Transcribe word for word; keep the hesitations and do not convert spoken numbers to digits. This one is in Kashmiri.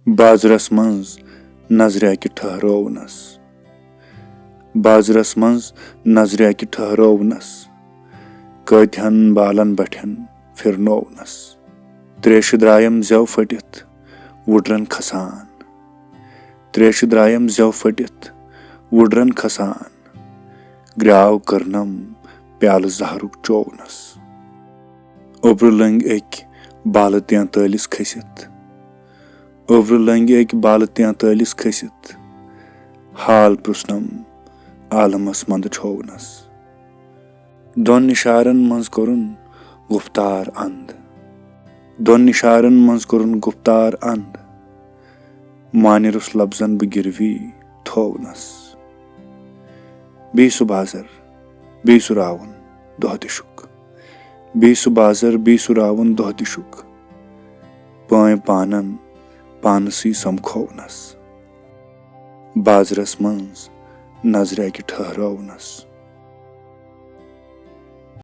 بازرس منٛز نظرِ اکہِ ٹھہروونس۔ بازرس منٛز نظرِ اکہِ ٹھہروونس۔ کٲتہن بالن بٹھٮ۪ن پھرنوونس۔ تریشہِ درٛایم زٮ۪و پھٔٹِتھ وُڈرن کھسان۔ تریشہِ درٛایم زٮ۪و پھٔٹِتھ وُڈرن کھسان۔ گرٛاو کٔرنم پیالہٕ زہرُک چوونس۔ اوٚبرٕ لٔنگۍ أکۍ بالہٕ تینتٲلِس کھٔسِتھ۔ اوٚبرٕ لٔنگۍ أکۍ بالہٕ تینتٲلِس کھٔسِتھ۔ حال پرُژھنم عالمس منٛدٕ چھوونس۔ دۄن نِشارن منٛز کوٚرُن گُفتار اند۔ دۄن نِشارن منٛز کوٚرُن گُفتار اند۔ مانہِ روٚس لفظن بہٕ گِروی تھوونس۔ بیٚیہِ سُہ بازر، بیٚیہِ سُہ راوُن دۄہ دِشُک۔ بیٚیہِ سُہ بازر، بیٚیہِ سُہ راوُن دۄہ دِشُک۔ پٲنۍ پانن پانسٕے سمکھوونس۔ بازرس منٛز نظرِ اکہِ ٹھہروونس۔